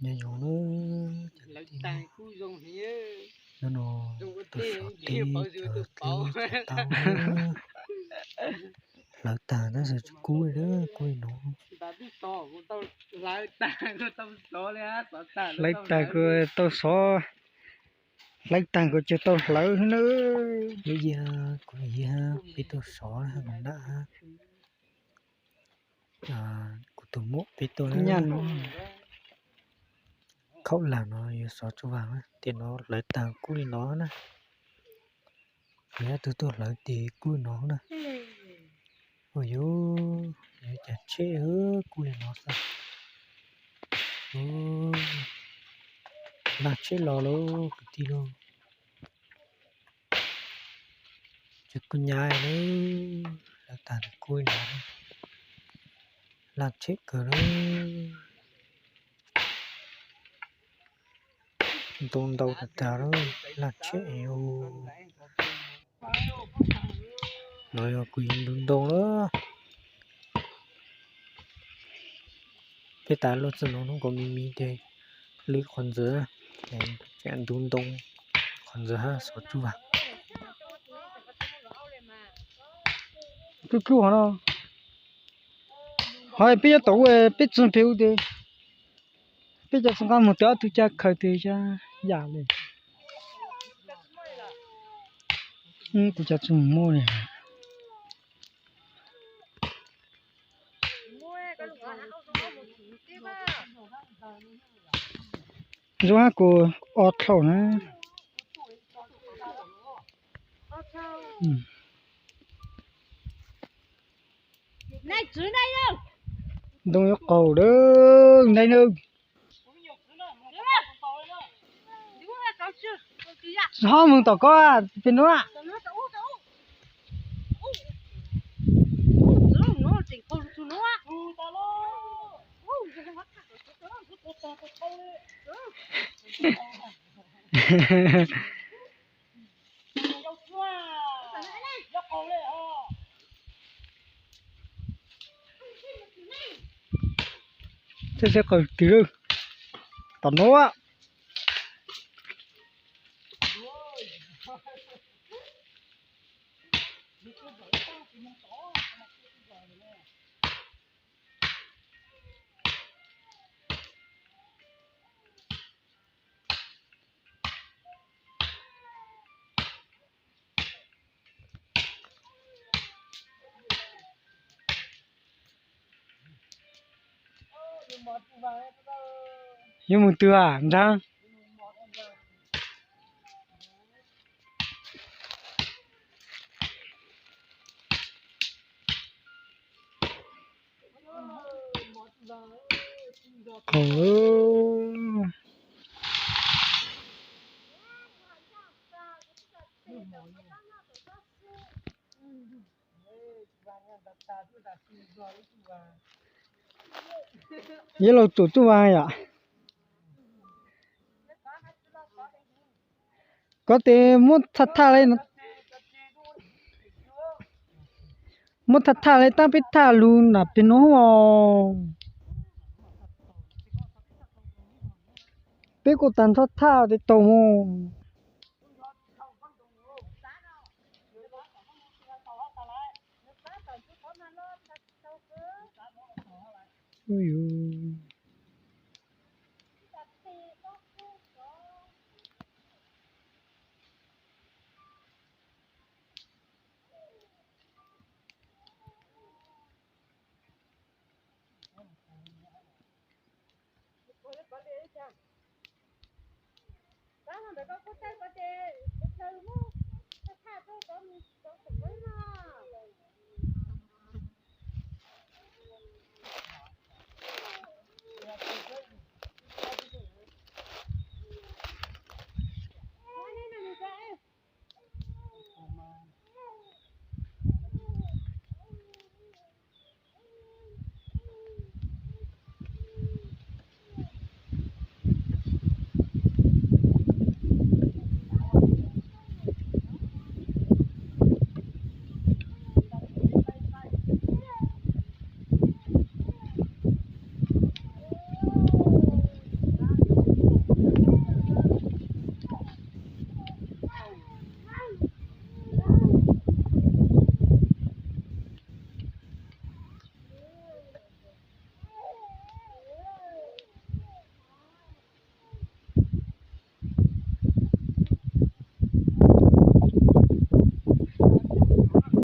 Nyob zoo na, cov kwv tij, hnub no tuaj sov teb, cov teb tau na. Hlawv tag tab sis tsis kub li, kub li no. Hlawv tag kuj tau sov, hlawv tag kuj tsis tau hlawv na. Lub yig, kuv yig, peb tuaj sov na, kuv nam, kuv tus muam peb tuaj na. Khaum lam no yuav sov tsuj vag, tiam no hlawv tag kub li no na. Yog tus tuaj hlawv ces kub li no na. Ua yuav, yuav cas tsheb kub li no xwb. Laj tsheb los lauj kwv tij lauj. Tsis kub nyab li, hlawv tag kub li no. Laj tsheb kawg lauj. Ntoo ntau tag tag lawm, laj tsheb. No yog kuv yug ntug ntoo lawm. Peb tas luaj txog no hnub kaus me me ces lwb qhov ntxwg, ntug ntoo qhov ntxwg hab sov tsuj vag. Tub tub hov no, hov peb nyob tom ub, peb txog pem ub tes peb cov txoj nqab mus twg ob tug caj khaws twg caj yam li. Kuv cov tsis mus muaj li. Zoo hab kuv o dlhau na. Ntoo yuav qaug lawm ntag na. Tsis hob mus tom ko pem nuav. Seb seb qaug twg lawm. Tom nuav. Yuav mus twg a nraag? Yawg laus tsuam tsuj vag yom. Koj tes muab thaj thaj li, muab thaj thaj li, taab peb thaj lug nam peg nuav os. Peb kuj taag nrho thaj tes taug mus.